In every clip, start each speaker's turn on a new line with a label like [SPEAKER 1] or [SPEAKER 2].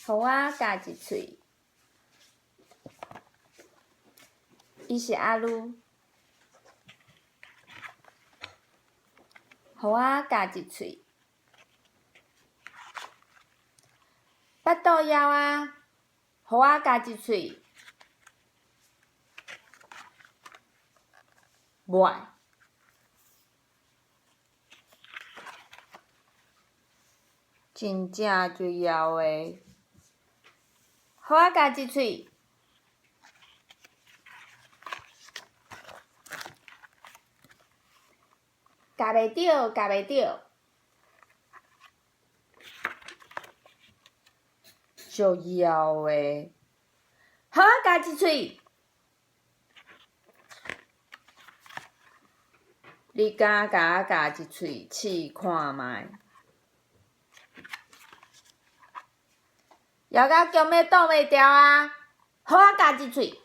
[SPEAKER 1] 予我咬一喙。伊是阿鲁。予我咬一喙。腹肚枵啊！予我咬一喙。袂。真正足枵的，予我咬一喙。咬袂著，咬袂著。足枵的，予我咬一喙。你敢共我咬一喙試看覓？枵甲強欲擋袂牢啊！予我咬一喙。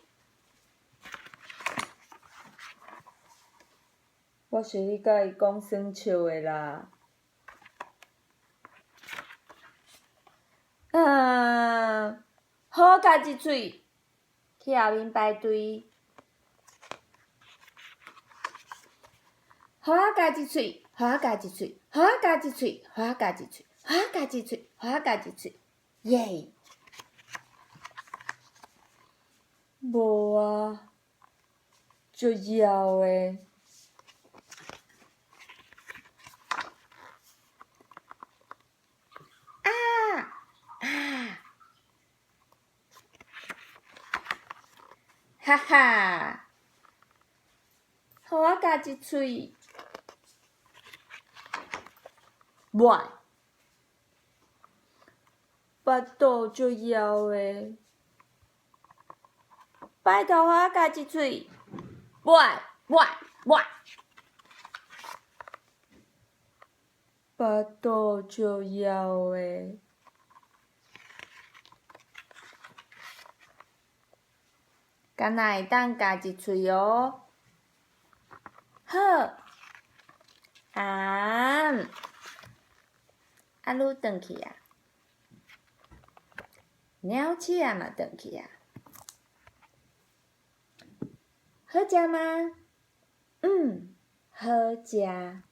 [SPEAKER 1] 我是咧共伊講耍笑的啦。啊！予我咬一喙，去後面排隊。予我咬一喙，予我咬一喙，予我咬一喙，予我咬一喙，予我咬一喙，予我咬一喙，耶！無啊，足枵的。啊啊！哈哈！予我咬一喙，袂，腹肚足枵的，拜託予我咬一喙，袂袂袂，腹肚足枵的。敢若會當咬一喙喔？好，啊，阿魯轉去啊，鳥鼠仔嘛轉去啊，好食嗎？嗯，好食。